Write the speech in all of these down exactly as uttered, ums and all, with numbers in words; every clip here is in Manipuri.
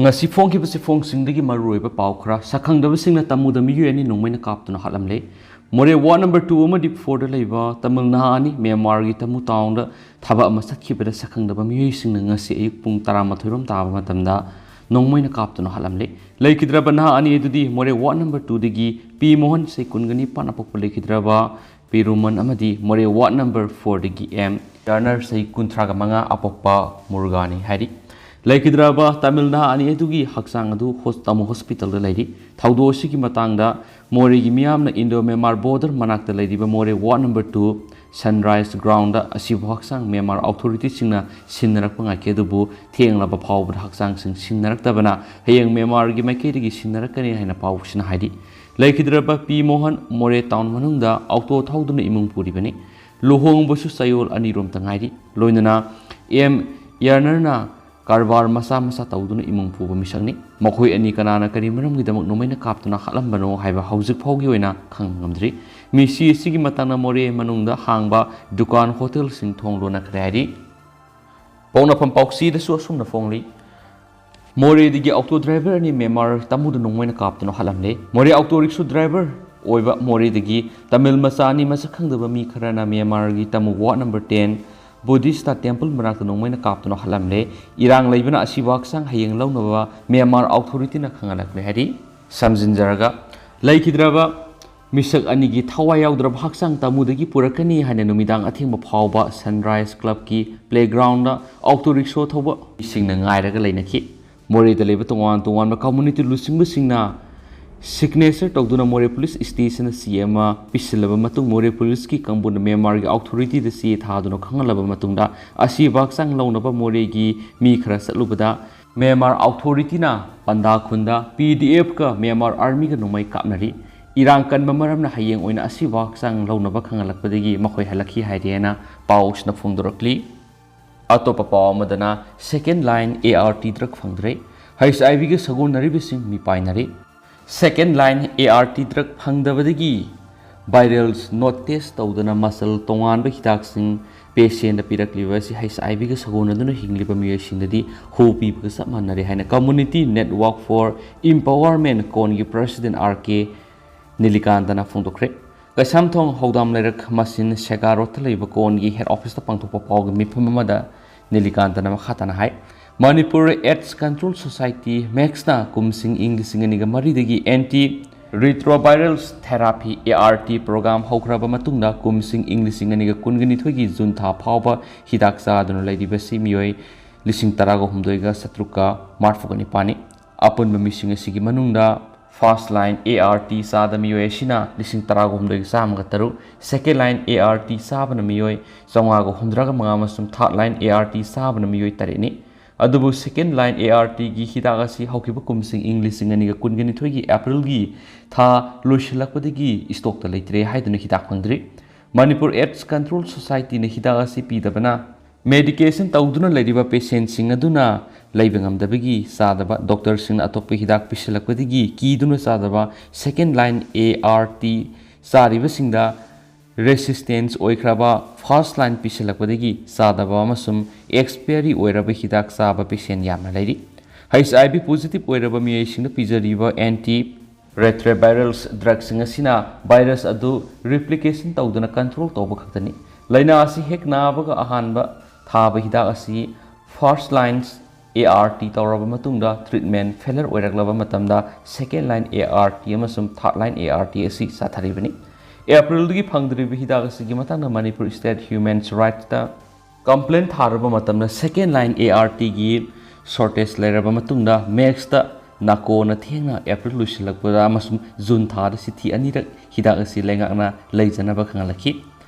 ꯉꯁꯤ ꯐꯣꯡꯈꯤꯕ ꯆꯦꯐꯣꯡꯁꯤꯡꯗꯒꯤ ꯃꯔꯨꯑꯣꯏꯕ ꯄꯥꯎ ꯈꯔ꯫ ꯁꯛꯈꯪꯗꯕꯁꯤꯡꯅ ꯇꯥꯃꯨꯗ ꯃꯤꯑꯣꯏ ꯑꯅꯤ ꯅꯣꯡꯃꯩꯅ ꯀꯥꯞꯇꯨꯅ ꯍꯥꯠꯂꯝꯂꯦ꯫ ꯃꯣꯔꯦ ꯋꯥꯔꯗ ꯅꯝꯕꯔ ꯇꯨ ꯑꯃꯗꯤ ꯐꯣꯔꯗ ꯂꯩꯕ ꯇꯥꯃꯤꯜ ꯅꯍꯥ ꯑꯅꯤ ꯃ꯭ꯌꯥꯟꯃꯥꯔꯒꯤ ꯇꯥꯃꯨ ꯇꯥꯎꯟꯗ ꯊꯕꯛ ꯑꯃ ꯆꯠꯈꯤꯕꯗ ꯁꯛꯈꯪꯗꯕ ꯃꯤꯑꯣꯏꯁꯤꯡꯅ ꯉꯁꯤ ꯑꯌꯨꯛ ꯄꯨꯡ ꯇꯔꯥꯃꯥꯊꯣꯏ ꯔꯣꯝ ꯇꯥꯕ ꯃꯇꯝꯗ ꯅꯣꯡꯃꯩꯅ ꯀꯥꯞꯇꯨꯅ ꯍꯥꯠꯂꯝꯂꯦ꯫ ꯂꯩꯈꯤꯗ꯭ꯔꯕ ꯅꯍꯥ ꯑꯅꯤ ꯑꯗꯨꯗꯤ ꯃꯣꯔꯦ ꯋꯥꯔꯗ ꯅꯝꯕꯔ ꯇꯨꯗꯒꯤ ꯄꯤ ꯃꯣꯍꯟ, ꯆꯍꯤ ꯀꯨꯟꯒ ꯅꯤꯄꯥꯟ, ꯑꯄꯣꯛꯄ ꯂꯩꯈꯤꯗ꯭ꯔꯕ ꯄꯤꯔꯨꯃꯟ ꯑꯃꯗꯤ ꯃꯣꯔꯦ ꯋꯥꯔꯗ ꯅꯝꯕꯔ ꯐꯣꯔꯗꯒꯤ ꯑꯦꯝ ꯌꯥꯔꯅꯔ, ꯆꯍꯤ ꯀꯨꯟꯊ꯭ꯔꯥꯒ ꯃꯉꯥ, ꯑꯄꯣꯛꯄ ꯃꯨꯔꯒꯥꯅꯤ ꯍꯥꯏꯔꯤ꯫ ꯂꯩꯈꯤꯗ꯭ꯔꯕ ꯇꯥꯃꯤꯜ ꯅꯍꯥ ꯑꯅꯤ ꯑꯗꯨꯒꯤ ꯍꯛꯆꯥꯡ ꯑꯗꯨ ꯍꯣꯁ-, ꯇꯥꯃꯨ ꯍꯣꯁꯄꯤꯇꯥꯜꯗ ꯂꯩꯔꯤ꯫ ꯊꯧꯗꯣꯛ ꯑꯁꯤꯒꯤ ꯃꯇꯥꯡꯗ ꯃꯣꯔꯦꯒꯤ ꯃꯤꯌꯥꯝꯅ ꯏꯟꯗꯣ ꯃ꯭ꯌꯥꯟꯃꯥꯔ ꯕꯣꯔꯗꯔ ꯃꯅꯥꯛꯇ ꯂꯩꯔꯤꯕ Moreh ward number two sunrise ground ꯑꯁꯤꯕꯨ ꯍꯛꯆꯥꯡ ꯃ꯭ꯌꯥꯟꯃꯥꯔ ꯑꯣꯊꯣꯔꯤꯇꯤꯁꯤꯡꯅ ꯁꯤꯟꯅꯔꯛꯄ ꯉꯥꯏꯈꯤ, ꯑꯗꯨꯕꯨ ꯊꯦꯡꯂꯕ ꯐꯥꯎꯕꯗ ꯍꯛꯆꯥꯡꯁꯤꯡ ꯁꯤꯟꯅꯔꯛꯇꯕꯅ ꯍꯌꯦꯡ ꯃ꯭ꯌꯥꯟꯃꯥꯔꯒꯤ ꯃꯥꯏꯀꯩꯗꯒꯤ ꯁꯤꯟꯅꯔꯛꯀꯅꯤ ꯍꯥꯏꯅ ꯄꯥꯎꯁꯤꯅ ꯍꯥꯏꯔꯤ꯫ ꯂꯩꯈꯤꯗ꯭ꯔꯕ ꯄꯤ ꯃꯣꯍꯟ ꯃꯣꯔꯦ ꯇꯥꯎꯟ ꯃꯅꯨꯡꯗ ꯑꯣꯇꯣ ꯊꯧꯗꯨꯅ ꯏꯃꯨꯡ ꯄꯨꯔꯤꯕꯅꯤ꯫ ꯂꯨꯍꯣꯡꯕꯁꯨ ꯆꯌꯣꯜ ꯑꯅꯤꯔꯣꯝꯇ ꯉꯥꯏꯔꯤ꯫ ꯂꯣꯏꯅꯅ ꯑꯦꯝ ꯌꯥꯔꯅꯔꯅ ꯀꯔꯕꯥꯔ ꯃꯆꯥ ꯃꯆꯥ ꯇꯧꯗꯨꯅ ꯏꯃꯨꯡ ꯄꯨꯕ ꯃꯤꯁꯛꯅꯤ꯫ ꯃꯈꯣꯏ ꯑꯅꯤ ꯀꯅꯥꯅ ꯀꯔꯤ ꯃꯔꯝꯒꯤꯗꯃꯛ ꯅꯣꯡꯃꯩꯅ ꯀꯥꯞꯇꯨꯅ ꯍꯥꯠꯂꯝꯕꯅꯣ ꯍꯥꯏꯕ ꯍꯧꯖꯤꯛ ꯐꯥꯎꯒꯤ ꯑꯣꯏꯅ ꯈꯪꯕ ꯉꯝꯗ꯭ꯔꯤ꯫ ꯃꯤꯁꯤ ꯑꯁꯤꯒꯤ ꯃꯇꯥꯡꯗ ꯃꯣꯔꯦ ꯃꯅꯨꯡꯗ ꯍꯥꯡꯕ ꯗꯨꯀꯥꯟ, ꯍꯣꯇꯦꯜꯁꯤꯡ ꯊꯣꯡ ꯂꯣꯟꯅꯈ꯭ꯔꯦ ꯍꯥꯏꯔꯤ꯫ ꯄꯣꯛꯅꯐꯝ ꯄꯥꯎꯆꯦꯗꯁꯨ ꯑꯁꯨꯝꯅ ꯐꯣꯡꯂꯤ꯫ ꯃꯣꯔꯦꯗꯒꯤ ꯑꯣꯇꯣ ꯗ꯭ꯔꯥꯏꯚꯔ ꯑꯅꯤ ꯃ꯭ꯌꯥꯟꯃꯥꯔ ꯇꯥꯃꯨꯗ ꯅꯣꯡꯃꯩꯅ ꯀꯥꯞꯇꯨꯅ ꯍꯥꯠꯂꯝꯂꯦ꯫ ꯃꯣꯔꯦ ꯑꯣꯇꯣ ꯔꯤꯛꯁꯣ ꯗ꯭ꯔꯥꯏꯚꯔ ꯑꯣꯏꯕ ꯃꯣꯔꯦꯗꯒꯤ ꯇꯥꯃꯤꯜ ꯃꯆꯥ ꯑꯅꯤ ꯃꯁꯛ ꯈꯪꯗꯕ ꯃꯤ ꯈꯔꯅ ꯃ꯭ꯌꯥꯟꯃꯥꯔꯒꯤ Tamu ward number ten Buddhist temple ꯃꯅꯥꯛꯇ ꯅꯣꯡꯃꯩꯅ ꯀꯥꯞꯇꯨꯅ ꯍꯥꯠꯂꯝꯂꯦ꯫ ꯏꯔꯥꯡ ꯂꯩꯕꯅ ꯑꯁꯤꯕ ꯍꯛꯆꯥꯡ ꯍꯌꯦꯡ ꯂꯧꯅꯕ ꯃ꯭ꯌꯥꯟꯃꯥꯔ ꯑꯣꯊꯣꯔꯤꯇꯤꯅ ꯈꯪꯍꯜꯂꯛꯂꯦ ꯍꯥꯏꯔꯤ꯫ ꯁꯝꯖꯤꯟꯖꯔꯒ, ꯂꯩꯈꯤꯗ꯭ꯔꯕ ꯃꯤꯁꯛ ꯑꯅꯤꯒꯤ ꯊꯋꯥꯏ ꯌꯥꯎꯗ꯭ꯔꯕ ꯍꯛꯆꯥꯡ ꯇꯥꯃꯨꯗꯒꯤ ꯄꯨꯔꯛꯀꯅꯤ ꯍꯥꯏꯅ ꯅꯨꯃꯤꯗꯥꯡ ꯑꯊꯦꯡꯕ ꯐꯥꯎꯕ ꯁꯟꯔꯥꯏꯁ ꯀ꯭ꯂꯕꯀꯤ ꯄ꯭ꯂꯦꯒ꯭ꯔꯥꯎꯟꯗ ꯑꯣꯇꯣ ꯔꯤꯛꯁꯣ ꯊꯧꯕ ꯃꯤꯁꯤꯡꯅ ꯉꯥꯏꯔꯒ ꯂꯩꯅꯈꯤ꯫ ꯃꯣꯔꯦꯗ ꯂꯩꯕ ꯇꯣꯉꯥꯟ ꯇꯣꯉꯥꯟꯕ ꯀꯝꯃ꯭ꯌꯨꯅꯤꯇꯤ ꯂꯨꯆꯤꯡꯕꯁꯤꯡꯅ ꯁꯤꯒꯅꯦꯆꯔ ꯇꯧꯗꯨꯅ ꯃꯣꯔꯦ ꯄꯨꯂꯤꯁ ꯁ꯭ꯇꯦꯁꯟꯗ ꯆꯦ ꯑꯃ ꯄꯤꯁꯤꯜꯂꯕ ꯃꯇꯨꯡ, ꯃꯣꯔꯦ ꯄꯨꯂꯤꯁꯀꯤ ꯀꯥꯡꯕꯨꯅ ꯃ꯭ꯌꯥꯟꯃꯥꯔꯒꯤ ꯑꯣꯊꯣꯔꯤꯇꯤꯗ ꯆꯦ ꯊꯥꯗꯨꯅ ꯈꯪꯍꯜꯂꯕ ꯃꯇꯨꯡꯗ, ꯑꯁꯤꯕ ꯍꯛꯆꯥꯡ ꯂꯧꯅꯕ ꯃꯣꯔꯦꯒꯤ ꯃꯤ ꯈꯔ ꯆꯠꯂꯨꯕꯗ, ꯃ꯭ꯌꯥꯟꯃꯥꯔ ꯑꯣꯊꯣꯔꯤꯇꯤꯅ ꯄꯟꯗꯥ ꯈꯨꯟꯗ ꯄꯤ ꯗꯤ ꯑꯦꯐꯀ ꯃ꯭ꯌꯥꯟꯃꯥꯔ ꯑꯥꯔꯃꯤꯒ ꯅꯣꯡꯃꯩ ꯀꯥꯞꯅꯔꯤ꯫ ꯏꯔꯥꯡ ꯀꯟꯕ ꯃꯔꯝꯅ ꯍꯌꯦꯡ ꯑꯣꯏꯅ ꯑꯁꯤꯕ ꯍꯛꯆꯥꯡ ꯂꯧꯅꯕ ꯈꯪꯍꯜꯂꯛꯄꯗꯒꯤ ꯃꯈꯣꯏ ꯍꯜꯂꯛꯈꯤ ꯍꯥꯏꯔꯤ ꯍꯥꯏꯅ ꯄꯥꯎ ꯑꯁꯤꯅ ꯐꯣꯡꯗꯣꯔꯛꯂꯤ꯫ ꯑꯇꯣꯞꯄ ꯄꯥꯎ ꯑꯃꯗꯅ, second line A R T drug ꯐꯪꯗ꯭ꯔꯦ꯫ ꯍꯩꯆ ꯑꯥꯏ ꯚꯤꯒ ꯁꯥꯒꯣꯟꯅꯔꯤꯕꯁꯤꯡ ꯃꯤꯄꯥꯏꯅꯔꯤ꯫ Second line A R T drug ꯐꯪꯗꯕꯗꯒꯤ ꯚꯥꯏꯔꯦꯜ ꯅꯣꯠ ꯇꯦꯁ ꯇꯧꯗꯅ ꯃꯆꯜ ꯇꯣꯉꯥꯟꯕ ꯍꯤꯗꯥꯛꯁꯤꯡ ꯄꯦꯁꯦꯟꯗ ꯄꯤꯔꯛꯂꯤꯕ ꯑꯁꯤ ꯍꯩꯆ ꯑꯥꯏ ꯚꯤꯒ ꯁꯥꯒꯣꯟꯅꯗꯨꯅ ꯍꯤꯡꯂꯤꯕ ꯃꯤꯑꯣꯏꯁꯤꯡꯗꯗꯤ ꯍꯨ ꯄꯤꯕꯒ ꯆꯞ ꯃꯥꯟꯅꯔꯦ ꯍꯥꯏꯅ Community Network for Empowerment, ꯀꯣꯟꯒꯤ ꯄ꯭ꯔꯁꯤꯗꯦꯟ ꯑꯥꯔ ꯀꯦ ꯅꯤꯂꯤꯀꯥꯟꯇꯅ ꯐꯣꯡꯗꯣꯛꯈ꯭ꯔꯦ꯫ ꯀꯩꯁꯥꯝꯊꯣꯡ ꯍꯧꯗꯥꯝ ꯂꯩꯔꯛ ꯃꯁꯤꯟ ꯁꯦꯒꯥ ꯔꯣꯗꯇ ꯂꯩꯕ ꯀꯣꯟꯒꯤ ꯍꯦꯗ ꯑꯣꯐꯤꯁꯇ ꯄꯥꯡꯊꯣꯛꯄ ꯄꯥꯎꯒꯤ ꯃꯤꯐꯝ ꯑꯃꯗ ꯅꯤꯂꯤꯀꯥꯟꯇꯅ ꯃꯈꯥ ꯇꯥꯅ ꯍꯥꯏ, ꯃꯅꯤꯄꯨꯔ ꯑꯦꯠꯁ ꯀꯟꯇ꯭ꯔꯣꯜ ꯁꯣꯁꯥꯏꯇꯤ, ꯃꯦꯛꯁꯅ ꯀꯨꯝꯁꯤꯡ ꯏꯪ ꯂꯤꯁꯤꯡ ꯑꯅꯤꯒ ꯃꯔꯤꯗꯒꯤ anti retrovirals therapy, ART, program ꯍꯧꯈ꯭ꯔꯕ ꯃꯇꯨꯡꯗ ꯀꯨꯝꯁꯤꯡ ꯏꯪ ꯂꯤꯁꯤꯡ ꯑꯅꯤꯒ ꯀꯨꯟꯒꯅꯤꯊꯣꯏꯒꯤ ꯖꯨꯟ ꯊꯥ ꯐꯥꯎꯕ ꯍꯤꯗꯥꯛ ꯆꯥꯗꯨꯅ ꯂꯩꯔꯤꯕꯁꯤ ꯃꯤꯑꯣꯏ ꯂꯤꯁꯤꯡ ꯇꯔꯥꯒ ꯍꯨꯝꯗꯣꯏꯒ ꯆꯥꯇ꯭ꯔꯨꯛꯀ ꯃꯔꯤꯐꯨꯒ ꯅꯤꯄꯥꯟꯅꯤ꯫ ꯑꯄꯨꯟꯕ ꯃꯤꯁꯤꯡ ꯑꯁꯤꯒꯤ ꯃꯅꯨꯡꯗ first line ART ꯆꯥꯗ ꯃꯤꯑꯣꯏ ꯑꯁꯤꯅ ꯂꯤꯁꯤꯡ ꯇꯔꯥꯒ ꯍꯨꯝꯗꯣꯏꯒ ꯆꯥꯝꯃꯒ ꯇꯔꯨꯛ, second line ART ꯆꯥꯕꯅ ꯃꯤꯑꯣꯏ ꯆꯥꯝꯃꯉꯥꯒ ꯍꯨꯝꯗ꯭ꯔꯥꯒ ꯃꯉꯥ ꯑꯃꯁꯨꯡ third line ART ꯆꯥꯕꯅ ꯃꯤꯑꯣꯏ ꯇꯔꯦꯠꯅꯤ꯫ ꯑꯗꯨꯕꯨ second line ARTꯒꯤ ꯍꯤꯗꯥꯛ ꯑꯁꯤ ꯍꯧꯈꯤꯕ ꯀꯨꯝꯁꯤꯡ ꯏꯪ ꯂꯤꯁꯤꯡ ꯑꯅꯤꯒ ꯀꯨꯟꯒꯅꯤꯊꯣꯏꯒꯤ ꯑꯦꯄ꯭ꯔꯤꯜꯒꯤ ꯊꯥ ꯂꯣꯏꯁꯤꯜꯂꯛꯄꯗꯒꯤ ꯏꯁꯇꯣꯛꯇ ꯂꯩꯇ꯭ꯔꯦ ꯍꯥꯏꯗꯨꯅ ꯍꯤꯗꯥꯛ ꯐꯪꯗ꯭ꯔꯤ꯫ ꯃꯅꯤꯄꯨꯔ ꯑꯦꯠꯁ ꯀꯟꯇ꯭ꯔꯣꯜ ꯁꯣꯁꯥꯏꯇꯤꯅ ꯍꯤꯗꯥꯛ ꯑꯁꯤ ꯄꯤꯗꯕꯅ ꯃꯦꯗꯤꯀꯦꯁꯟ ꯇꯧꯗꯨꯅ ꯂꯩꯔꯤꯕ ꯄꯦꯁꯦꯟꯁꯤꯡ ꯑꯗꯨꯅ ꯂꯩꯕ ꯉꯝꯗꯕꯒꯤ ꯆꯥꯗꯕ, ꯗꯣꯛꯇꯔꯁꯤꯡꯅ ꯑꯇꯣꯞꯄ ꯍꯤꯗꯥꯛ ꯄꯤꯁꯤꯜꯂꯛꯄꯗꯒꯤ ꯀꯤꯗꯨꯅ ꯆꯥꯗꯕ, second line ART ꯆꯥꯔꯤꯕꯁꯤꯡꯗ ꯔꯦꯁꯤꯁꯇꯦꯟꯁ ꯑꯣꯏꯈ꯭ꯔꯕ, first line ꯄꯤꯁꯤꯜꯂꯛꯄꯗꯒꯤ ꯆꯥꯗꯕ ꯑꯃꯁꯨꯡ ꯑꯦꯛꯁꯄꯤꯌꯔꯤ ꯑꯣꯏꯔꯕ ꯍꯤꯗꯥꯛ ꯆꯥꯕ ꯄꯦꯁꯦꯟ ꯌꯥꯝꯅ ꯂꯩꯔꯤ꯫ ꯍꯩꯆ ꯑꯥꯏ ꯚꯤ ꯄꯣꯖꯤꯇꯤꯚ ꯑꯣꯏꯔꯕ ꯃꯤꯑꯣꯏꯁꯤꯡꯗ ꯄꯤꯖꯔꯤꯕ anti retrovirals ꯗ꯭ꯔꯒꯁꯤꯡ ꯑꯁꯤꯅ ꯚꯥꯏꯔꯁ ꯑꯗꯨ ꯔꯤꯄ꯭ꯂꯤꯀꯦꯁꯟ ꯇꯧꯗꯨꯅ ꯀꯟꯇ꯭ꯔꯣꯜ ꯇꯧꯕ ꯈꯛꯇꯅꯤ꯫ ꯂꯥꯏꯅꯥ ꯑꯁꯤ ꯍꯦꯛ ꯅꯥꯕꯒ ꯑꯍꯥꯟꯕ ꯊꯥꯕ ꯍꯤꯗꯥꯛ ꯑꯁꯤ first line ART ꯇꯧꯔꯕ ꯃꯇꯨꯡꯗ treatment failure ꯑꯣꯏꯔꯛꯂꯕ ꯃꯇꯝꯗ second line ART ꯑꯃꯁꯨꯡ third line ART ꯑꯁꯤ ꯆꯥꯊꯔꯤꯕꯅꯤ꯫ ꯑꯦꯄ꯭ꯔꯤꯜꯗꯒꯤ ꯐꯪꯗ꯭ꯔꯤꯕ ꯍꯤꯗꯥꯛ ꯑꯁꯤꯒꯤ ꯃꯇꯥꯡꯗ ꯃꯅꯤꯄꯨꯔ ꯁ꯭ꯇꯦꯠ ꯍ꯭ꯌꯨꯃꯦꯟ ꯔꯥꯏꯠꯁꯇ ꯀꯝꯄ꯭ꯂꯦꯟ ꯊꯥꯔꯕ ꯃꯇꯝꯗ second line ARTꯒꯤ ꯁꯣꯔꯇꯦꯖ ꯂꯩꯔꯕ ꯃꯇꯨꯡꯗ ꯃꯦꯛꯁꯇ ꯅꯥꯀꯣꯅ ꯊꯦꯡꯅ ꯑꯦꯄ꯭ꯔꯤꯜ ꯂꯣꯏꯁꯤꯜꯂꯛꯄꯗ ꯑꯃꯁꯨꯡ ꯖꯨꯟ ꯊꯥꯗ ꯆꯤꯊꯤ ꯑꯅꯤꯔꯛ ꯍꯤꯗꯥꯛ ꯑꯁꯤ ꯂꯩꯉꯥꯛꯅ ꯂꯩꯖꯅꯕ ꯈꯪꯍꯜꯂꯛꯈꯤ꯫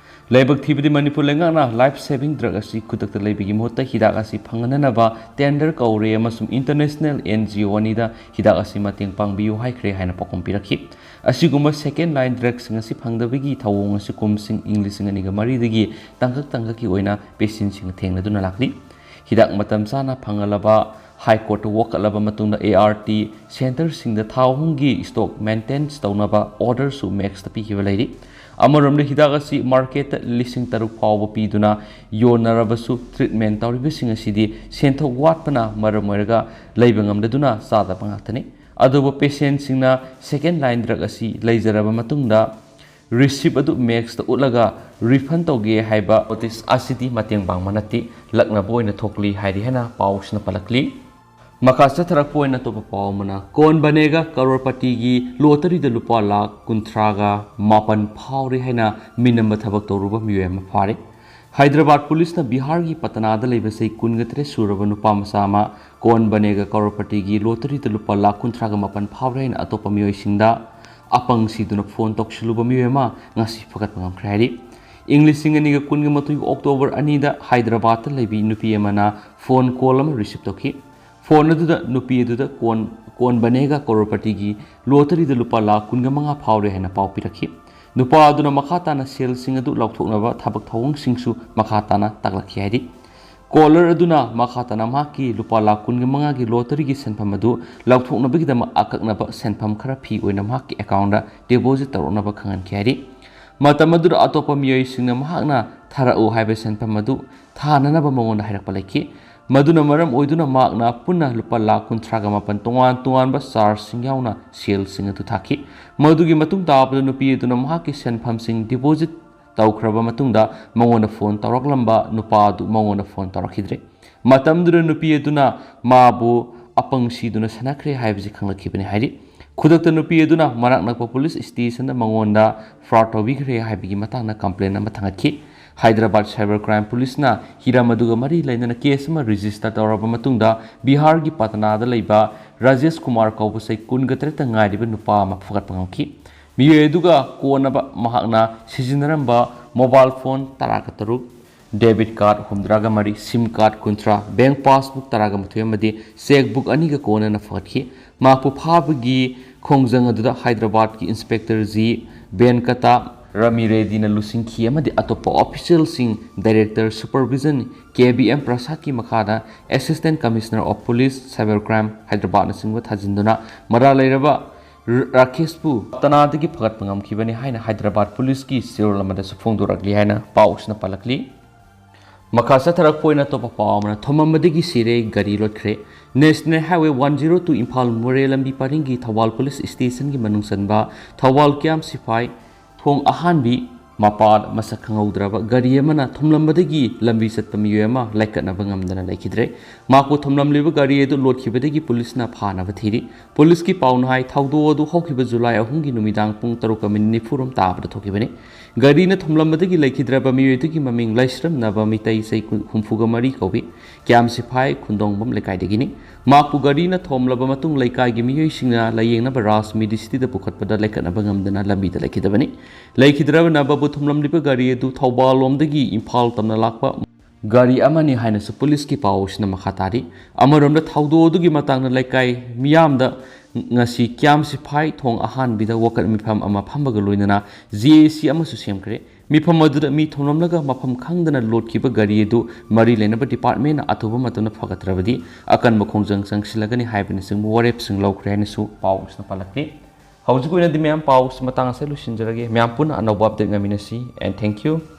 ꯂꯥꯏꯕꯛ ꯊꯤꯕꯗꯤ ꯃꯅꯤꯄꯨꯔ ꯂꯩꯉꯥꯛꯅ life saving drug ꯑꯁꯤ ꯈꯨꯗꯛꯇ ꯂꯩꯕꯒꯤ ꯃꯍꯨꯠꯇ ꯍꯤꯗꯥꯛ ꯑꯁꯤ ꯐꯪꯍꯟꯅꯅꯕ tender ꯀꯧꯔꯦ ꯑꯃꯁꯨꯡ international NGO ꯑꯅꯤꯗ ꯍꯤꯗꯥꯛ ꯑꯁꯤ ꯃꯇꯦꯡ ꯄꯥꯡꯕꯤꯌꯨ ꯍꯥꯏꯈ꯭ꯔꯦ ꯍꯥꯏꯅ ꯄꯥꯎꯈꯨꯝ ꯄꯤꯔꯛꯈꯤ꯫ ꯑꯁꯤꯒꯨꯝꯕ second line ꯗ꯭ꯔꯒꯁꯤꯡ ꯑꯁꯤ ꯐꯪꯗꯕꯒꯤ ꯊꯧꯑꯣꯡ ꯑꯁꯤ ꯀꯨꯝꯁꯤꯡ ꯏꯪ ꯂꯤꯁꯤꯡ ꯑꯅꯤꯒ ꯃꯔꯤꯗꯒꯤ ꯇꯥꯡꯀꯛ ꯇꯥꯡꯀꯛꯀꯤ ꯑꯣꯏꯅ ꯄꯦꯁꯦꯟꯁꯤꯡꯅ ꯊꯦꯡꯅꯗꯨꯅ ꯂꯥꯛꯂꯤ꯫ ꯍꯤꯗꯥꯛ ꯃꯇꯝ ꯆꯥꯅ ꯐꯪꯍꯜꯂꯕ, ꯍꯥꯏ ꯀꯣꯔꯠꯇ ꯋꯥꯀꯠꯂꯕ ꯃꯇꯨꯡꯗ ART ꯁꯦꯟꯇꯔꯁꯤꯡꯗ ꯊꯥ ꯑꯍꯨꯝꯒꯤ ꯁ꯭ꯇꯣꯛ ꯃꯦꯟꯇꯦꯟꯁ ꯇꯧꯅꯕ ꯑꯣꯔꯗꯔꯁꯨ ꯃꯦꯛꯁꯇ ꯄꯤꯈꯤꯕ ꯂꯩꯔꯤ꯫ ꯑꯃꯔꯣꯝꯗ ꯍꯤꯗꯥꯛ ꯑꯁꯤ ꯃꯥꯔꯀꯦꯠꯇ ꯂꯤꯁꯤꯡ ꯇꯔꯨꯛ ꯐꯥꯎꯕ ꯄꯤꯗꯨꯅ ꯌꯣꯟꯅꯔꯕꯁꯨ ꯇ꯭ꯔꯤꯠꯃꯦꯟ ꯇꯧꯔꯤꯕꯁꯤꯡ ꯑꯁꯤꯗꯤ ꯁꯦꯟꯊꯣꯛ ꯋꯥꯠꯄꯅ ꯃꯔꯝ ꯑꯣꯏꯔꯒ ꯂꯩꯕ ꯉꯝꯗꯗꯨꯅ ꯆꯥꯗꯕ ꯉꯥꯛꯇꯅꯤ꯫ ꯑꯗꯨꯕꯨ ꯄꯦꯁꯦꯟꯁꯤꯡꯅ ꯁꯦꯀꯦꯟ ꯂꯥꯏꯟ ꯗ꯭ꯔꯒ ꯑꯁꯤ ꯂꯩꯖꯔꯕ ꯃꯇꯨꯡꯗ ꯔꯤꯁꯤꯞ ꯑꯗꯨ ꯃꯦꯛꯁꯇ ꯎꯠꯂꯒ ꯔꯤꯐꯟ ꯇꯧꯒꯦ ꯍꯥꯏꯕ ꯅꯣꯇꯤꯁ ꯑꯁꯤꯗꯤ ꯃꯇꯦꯡ ꯄꯥꯡꯕ ꯅꯠꯇꯦ꯫ ꯂꯛꯅꯕ ꯑꯣꯏꯅ ꯊꯣꯛꯂꯤ ꯍꯥꯏꯔꯤ ꯍꯥꯏꯅ ꯄꯥꯎꯁꯤꯅ ꯄꯜꯂꯛꯂꯤ꯫ ꯃꯈꯥ ꯆꯠꯊꯔꯛꯄ ꯑꯣꯏꯅ ꯑꯇꯣꯞꯄ ꯄꯥꯎ ꯑꯃꯅ, ꯀꯣꯟ ꯕꯅꯦꯒꯥ ꯀꯔꯣꯔꯄꯇꯤꯒꯤ ꯂꯣꯇꯔꯤꯗ ꯂꯨꯄꯥ ꯂꯥꯈ ꯀꯨꯟꯊ꯭ꯔꯥꯒ ꯃꯥꯄꯟ ꯐꯥꯎꯔꯦ ꯍꯥꯏꯅ ꯃꯤꯅꯝꯕ ꯊꯕꯛ ꯇꯧꯔꯨꯕ ꯃꯤꯑꯣꯏ ꯑꯃ ꯐꯥꯔꯦ꯫ ꯍꯥꯏꯗ꯭ꯔꯕꯥꯗ ꯄꯨꯂꯤꯁꯅ ꯕꯤꯍꯥꯔꯒꯤ ꯄꯇꯅꯥꯗ ꯂꯩꯕ ꯆꯍꯤ ꯀꯨꯟꯒ ꯇꯔꯦꯠ ꯁꯨꯔꯕ ꯅꯨꯄꯥ ꯃꯆꯥ ꯑꯃ ꯀꯣꯟ ꯕꯅꯦꯒꯥ ꯀꯔꯣꯔꯄꯇꯤꯒꯤ ꯂꯣꯇꯔꯤꯗ ꯂꯨꯄꯥ ꯂꯥꯈ ꯀꯨꯟꯊ꯭ꯔꯥꯒ ꯃꯥꯄꯟ ꯐꯥꯎꯔꯦ ꯍꯥꯏꯅ ꯑꯇꯣꯞꯄ ꯃꯤꯑꯣꯏꯁꯤꯡꯗ ꯑꯄꯪ ꯁꯤꯗꯨꯅ ꯐꯣꯟ ꯇꯧꯁꯤꯜꯂꯨꯕ ꯃꯤꯑꯣꯏ ꯑꯃ ꯉꯁꯤ ꯐꯒꯠꯄ ꯉꯝꯈ꯭ꯔꯦ ꯍꯥꯏꯔꯤ꯫ ꯏꯪ ꯂꯤꯁꯤꯡ ꯑꯅꯤꯒ ꯀꯨꯟꯒ ꯃꯥꯊꯣꯏ ꯑꯣꯛꯇꯣꯕꯔ ꯑꯅꯤꯗ ꯍꯥꯏꯗ꯭ꯔꯕꯥꯗꯇ ꯂꯩꯕꯤ ꯅꯨꯄꯤ ꯑꯃꯅ ꯐꯣꯟ ꯀꯣꯜ ꯑꯃ ꯔꯤꯁꯤꯞ ꯇꯧꯈꯤ꯫ ꯐꯣꯟ ꯑꯗꯨꯗ ꯅꯨꯄꯤ ꯑꯗꯨꯗ ꯀꯣꯟ, ꯀꯣꯟ ꯕꯅꯦꯒꯥ ꯀꯔꯣꯔꯄꯇꯤꯒꯤ ꯂꯣꯇꯔꯤꯗ ꯂꯨꯄꯥ ꯂꯥꯈ ꯀꯨꯟꯒ ꯃꯉꯥ ꯐꯥꯎꯔꯦ ꯍꯥꯏꯅ ꯄꯥꯎ ꯄꯤꯔꯛꯈꯤ꯫ ꯅꯨꯄꯥ ꯑꯗꯨꯅ ꯃꯈꯥ ꯇꯥꯅ ꯁꯦꯜꯁꯤꯡ ꯑꯗꯨ ꯂꯧꯊꯣꯛꯅꯕ ꯊꯕꯛ ꯊꯧꯑꯣꯡꯁꯤꯡꯁꯨ ꯃꯈꯥ ꯇꯥꯅ ꯇꯥꯛꯂꯛꯈꯤ ꯍꯥꯏꯔꯤ꯫ ꯀꯣꯂꯔ ꯑꯗꯨꯅ ꯃꯈꯥ ꯇꯥꯅ ꯃꯍꯥꯛꯀꯤ ꯂꯨꯄꯥ ꯂꯥꯈ ꯀꯨꯟꯒ ꯃꯉꯥꯒꯤ ꯂꯣꯇꯔꯤꯒꯤ ꯁꯦꯟꯐꯝ ꯑꯗꯨ ꯂꯧꯊꯣꯛꯅꯕꯒꯤꯗꯃꯛ ꯑꯀꯛꯅꯕ ꯁꯦꯟꯐꯝ ꯈꯔ ꯐꯤ ꯑꯣꯏꯅ ꯃꯍꯥꯛꯀꯤ ꯑꯦꯀꯥꯎꯟꯗ ꯗꯤꯄꯣꯖꯤꯠ ꯇꯧꯔꯛꯅꯕ ꯈꯪꯍꯟꯈꯤ ꯍꯥꯏꯔꯤ꯫ ꯃꯇꯝ ꯑꯗꯨꯗ ꯑꯇꯣꯞꯄ ꯃꯤꯑꯣꯏꯁꯤꯡꯅ ꯃꯍꯥꯛꯅ ꯊꯥꯔꯛꯎ ꯍꯥꯏꯕ ꯁꯦꯟꯐꯝ ꯑꯗꯨ ꯊꯥꯅꯅꯕ ꯃꯉꯣꯟꯗ ꯍꯥꯏꯔꯛꯄ ꯂꯩꯈꯤ꯫ ꯃꯗꯨꯅ ꯃꯔꯝ ꯑꯣꯏꯗꯨꯅ ꯃꯍꯥꯛꯅ ꯄꯨꯟꯅ ꯂꯨꯄꯥ ꯂꯥꯈ ꯀꯨꯟꯊ꯭ꯔꯥꯒ ꯃꯥꯄꯟ ꯇꯣꯉꯥꯟ ꯇꯣꯉꯥꯟꯕ ꯆꯥꯔꯖꯁꯤꯡ ꯌꯥꯎꯅ ꯁꯦꯜꯁꯤꯡ ꯑꯗꯨ ꯊꯥꯈꯤ꯫ ꯃꯗꯨꯒꯤ ꯃꯇꯨꯡ ꯇꯥꯕꯗ ꯅꯨꯄꯤ ꯑꯗꯨꯅ ꯃꯍꯥꯛꯀꯤ ꯁꯦꯟꯐꯝꯁꯤꯡ ꯗꯤꯄꯣꯖꯤꯠ ꯇꯧꯈ꯭ꯔꯕ ꯃꯇꯨꯡꯗ ꯃꯉꯣꯟꯗ ꯐꯣꯟ ꯇꯧꯔꯛꯂꯝꯕ ꯅꯨꯄꯥ ꯑꯗꯨ ꯃꯉꯣꯟꯗ ꯐꯣꯟ ꯇꯧꯔꯛꯈꯤꯗ꯭ꯔꯦ꯫ ꯃꯇꯝꯗꯨꯗ ꯅꯨꯄꯤ ꯑꯗꯨꯅ ꯃꯥꯕꯨ ꯑꯄꯪ ꯁꯤꯗꯨꯅ ꯁꯥꯟꯅꯈ꯭ꯔꯦ ꯍꯥꯏꯕꯁꯤ ꯈꯪꯂꯛꯈꯤꯕꯅꯤ ꯍꯥꯏꯔꯤ꯫ ꯈꯨꯗꯛꯇ ꯅꯨꯄꯤ ꯑꯗꯨꯅ ꯃꯅꯥꯛ ꯅꯛꯄ ꯄꯨꯂꯤꯁ ꯁ꯭ꯇꯦꯁꯟꯗ ꯃꯉꯣꯟꯗ ꯐ꯭ꯔꯣꯗ ꯇꯧꯕꯤꯈ꯭ꯔꯦ ꯍꯥꯏꯕꯒꯤ ꯃꯇꯥꯡꯗ ꯀꯝꯄ꯭ꯂꯦꯟ ꯑꯃ ꯊꯥꯡꯒꯠꯈꯤ꯫ ꯍꯥꯏꯗ꯭ꯔꯕꯥꯗ ꯁꯥꯏꯕꯔ ꯀ꯭ꯔꯥꯏꯝ ꯄꯨꯂꯤꯁꯅ ꯍꯤꯔꯝ ꯑꯗꯨꯒ ꯃꯔꯤ ꯂꯩꯅꯅ ꯀꯦꯁ ꯑꯃ ꯔꯦꯖꯤꯁꯇꯔ ꯇꯧꯔꯕ ꯃꯇꯨꯡꯗ ꯕꯤꯍꯥꯔꯒꯤ ꯄꯇꯅꯥꯗ ꯂꯩꯕ ꯔꯥꯖꯦꯁ ꯀꯨꯃꯥꯔ ꯀꯧꯕ ꯆꯍꯤ ꯀꯨꯟꯒ ꯇꯔꯦꯠꯇ ꯉꯥꯏꯔꯤꯕ ꯅꯨꯄꯥ ꯑꯃ ꯐꯒꯠꯄ ꯉꯝꯈꯤ꯫ ꯃꯤꯑꯣꯏ ꯑꯗꯨꯒ ꯀꯣꯟꯅꯕ ꯃꯍꯥꯛꯅ ꯁꯤꯖꯤꯟꯅꯔꯝꯕ ꯃꯣꯕꯥꯏꯜ ꯐꯣꯟ ꯇꯔꯥꯒ ꯇꯔꯨꯛ, ꯗꯦꯕꯤꯠ ꯀꯥꯔꯗ ꯍꯨꯝꯗ꯭ꯔꯥꯒ ꯃꯔꯤ, ꯁꯤꯝ ꯀꯥꯔꯗ ꯀꯨꯟꯊ꯭ꯔꯥ, ꯕꯦꯡꯛ ꯄꯥꯁꯕꯨꯛ ꯇꯔꯥꯒ ꯃꯥꯊꯣꯏ ꯑꯃꯗꯤ ꯆꯦꯛꯕꯨꯛ ꯑꯅꯤꯒ ꯀꯣꯟꯅꯅ ꯐꯒꯠꯈꯤ꯫ ꯃꯍꯥꯛꯄꯨ ꯐꯥꯕꯒꯤ ꯈꯣꯡꯖꯪ ꯑꯗꯨꯗ ꯍꯥꯏꯗ꯭ꯔꯕꯥꯗꯀꯤ ꯏꯟꯁꯄꯦꯛꯇꯔ ꯖꯤ ꯕꯦꯟꯀꯇꯥ ꯔꯃꯤꯔꯦꯗꯤꯅ ꯂꯨꯆꯤꯡꯈꯤ ꯑꯃꯗꯤ ꯑꯇꯣꯞꯄ ꯑꯣꯐꯤꯁꯤꯌꯦꯜꯁꯤꯡ, director supervision K B M ꯄ꯭ꯔꯁꯥꯗꯀꯤ ꯃꯈꯥꯗ assistant commissioner of police, cyber crime, ꯍꯥꯏꯗ꯭ꯔꯕꯥꯗꯅꯆꯤꯡꯕ ꯊꯥꯖꯤꯟꯗꯨꯅ ꯃꯔꯥꯜ ꯂꯩꯔꯕ ꯔ-, ꯔꯥꯀꯦꯁꯄꯨ ꯇꯅꯥꯗꯒꯤ ꯐꯒꯠꯄ ꯉꯝꯈꯤꯕꯅꯤ ꯍꯥꯏꯅ ꯍꯥꯏꯗ꯭ꯔꯕꯥꯗ ꯄꯨꯂꯤꯁꯀꯤ ꯆꯦꯔꯣꯜ ꯑꯃꯗꯁꯨ ꯐꯣꯡꯗꯣꯔꯛꯂꯤ ꯍꯥꯏꯅ ꯄꯥꯎꯁꯤꯅ ꯄꯜꯂꯛꯂꯤ꯫ ꯃꯈꯥ ꯆꯠꯊꯔꯛꯄ ꯑꯣꯏꯅ ꯑꯇꯣꯞꯄ ꯄꯥꯎ ꯑꯃꯅ, ꯊꯣꯝꯂꯝꯕꯗꯒꯤ ꯁꯤꯔꯦ, ꯒꯥꯔꯤ ꯂꯣꯠꯈ꯭ꯔꯦ꯫ National Highway one zero two Imphal ꯃꯣꯔꯦ ꯂꯝꯕꯤ ꯄꯔꯤꯡꯒꯤ ꯊꯧꯕꯥꯜ ꯄꯨꯂꯤꯁ ꯁ꯭ꯇꯦꯁꯟꯒꯤ ꯃꯅꯨꯡ ꯆꯟꯕ ꯊꯧꯕꯥꯜ ꯀ꯭ꯌꯥꯝ ꯁꯤꯐꯥꯏ ꯊꯣꯡ ꯑꯍꯥꯟꯕꯤ ꯃꯄꯥ ꯃꯁꯛ ꯈꯪꯍꯧꯗ꯭ꯔꯕ ꯒꯥꯔꯤ ꯑꯃꯅ ꯊꯣꯝꯂꯝꯕꯗꯒꯤ ꯂꯝꯕꯤ ꯆꯠꯄ ꯃꯤꯑꯣꯏ ꯑꯃ ꯂꯥꯏꯀꯠꯅꯕ ꯉꯝꯗꯅ ꯂꯩꯈꯤꯗ꯭ꯔꯦ꯫ ꯃꯍꯥꯛꯄꯨ ꯊꯣꯝꯂꯝꯂꯤꯕ ꯒꯥꯔꯤ ꯑꯗꯨ ꯂꯣꯠꯈꯤꯕꯗꯒꯤ ꯄꯨꯂꯤꯁꯅ ꯐꯥꯅꯕ ꯊꯤꯔꯤ꯫ ꯄꯨꯂꯤꯁꯀꯤ ꯄꯥꯎꯅ ꯍꯥꯏ, ꯊꯧꯗꯣꯛ ꯑꯗꯨ ꯍꯧꯈꯤꯕ ꯖꯨꯂꯥꯏ ꯑꯍꯨꯝꯒꯤ ꯅꯨꯃꯤꯗꯥꯡ ꯄꯨꯡ ꯇꯔꯨꯛꯀ ꯃꯤꯅꯤꯠ ꯅꯤꯐꯨꯔꯣꯝ ꯇꯥꯕꯗ ꯊꯣꯛꯈꯤꯕꯅꯤ꯫ ꯒꯥꯔꯤꯅ ꯊꯣꯝꯂꯝꯕꯗꯒꯤ ꯂꯩꯈꯤꯗ꯭ꯔꯕ ꯃꯤꯑꯣꯏ ꯑꯗꯨꯒꯤ ꯃꯃꯤꯡ ꯂꯥꯏꯁ꯭ꯔꯝꯅꯕ ꯃꯤꯇꯩ ꯆꯍꯤ ꯍꯨꯝꯐꯨꯒ ꯃꯔꯤ ꯀꯧꯏ꯫ ꯀ꯭ꯌꯥꯝ ꯁꯤꯐꯥꯏ ꯈꯨꯟꯗꯣꯡꯕꯝ ꯂꯩꯀꯥꯏꯗꯒꯤꯅꯤ꯫ ꯃꯍꯥꯛꯄꯨ ꯒꯥꯔꯤꯅ ꯊꯣꯝꯂꯕ ꯃꯇꯨꯡ ꯂꯩꯀꯥꯏꯒꯤ ꯃꯤꯑꯣꯏꯁꯤꯡꯅ ꯂꯥꯌꯦꯡꯅꯕ ꯔꯥꯖ ꯃꯤꯗꯤꯁꯤꯇꯤꯗ ꯄꯨꯈꯠꯄꯗ ꯂꯥꯏꯀꯠꯅꯕ ꯉꯝꯗꯅ ꯂꯝꯕꯤꯗ ꯂꯩꯈꯤꯗꯕꯅꯤ꯫ ꯂꯩꯈꯤꯗ꯭ꯔꯕ ꯅꯕꯕꯨ ꯊꯣꯝꯂꯝꯂꯤꯕ ꯒꯥꯔꯤ ꯑꯗꯨ ꯊꯧꯕꯥꯜ ꯂꯣꯝꯗꯒꯤ ꯏꯝꯐꯥꯜ ꯇꯝꯅ ꯂꯥꯛꯄ ꯒꯥꯔꯤ ꯑꯃꯅꯤ ꯍꯥꯏꯅꯁꯨ ꯄꯨꯂꯤꯁꯀꯤ ꯄꯥꯎ ꯑꯁꯤꯅ ꯃꯈꯥ ꯇꯥꯔꯤ꯫ ꯑꯃꯔꯣꯝꯗ ꯊꯧꯗꯣꯛ ꯑꯗꯨꯒꯤ ꯃꯇꯥꯡꯗ ꯂꯩꯀꯥꯏ ꯃꯤꯌꯥꯝꯗ ꯉꯁꯤ ꯀ꯭ꯌꯥꯝ ꯁꯤꯐꯥꯏ ꯊꯣꯡ ꯑꯍꯥꯟꯕꯤꯗ ꯋꯥꯀꯠ ꯃꯤꯐꯝ ꯑꯃ ꯐꯝꯕꯒ ꯂꯣꯏꯅꯅ ꯖꯦ ꯑꯦ ꯁꯤ ꯑꯃꯁꯨ ꯁꯦꯝꯈ꯭ꯔꯦ꯫ ꯃꯤꯐꯝ ꯑꯗꯨꯗ ꯃꯤ ꯊꯣꯝꯂꯝꯂꯒ ꯃꯐꯝ ꯈꯪꯗꯅ ꯂꯣꯠꯈꯤꯕ ꯒꯥꯔꯤ ꯑꯗꯨ ꯃꯔꯤ ꯂꯩꯅꯕ ꯗꯤꯄꯥꯔꯠꯃꯦꯟꯅ ꯑꯊꯨꯕ ꯃꯇꯝꯗ ꯐꯒꯠꯇ꯭ꯔꯕꯗꯤ ꯑꯀꯟꯕ ꯈꯣꯡꯖꯪ ꯆꯪꯁꯤꯜꯂꯒꯅꯤ ꯍꯥꯏꯕꯅꯆꯤꯡꯕ ꯋꯥꯔꯦꯞꯁꯤꯡ ꯂꯧꯈ꯭ꯔꯦ ꯍꯥꯏꯅꯁꯨ ꯄꯥꯎ ꯑꯁꯤꯅ ꯄꯜꯂꯛꯂꯤ꯫ ꯍꯧꯖꯤꯛꯀꯤ ꯑꯣꯏꯅꯗꯤ ꯃꯌꯥꯝ ꯄꯥꯎ ꯑꯁꯤ ꯃꯇꯥꯡ ꯑꯁꯤꯗ ꯂꯣꯏꯁꯤꯟꯖꯔꯒꯦ꯫ ꯃꯌꯥꯝ ꯄꯨꯟꯅ ꯑꯅꯧꯕ ꯑꯞꯗꯦꯠ ꯉꯥꯏꯃꯤꯟꯅꯁꯤ꯫ And thank you.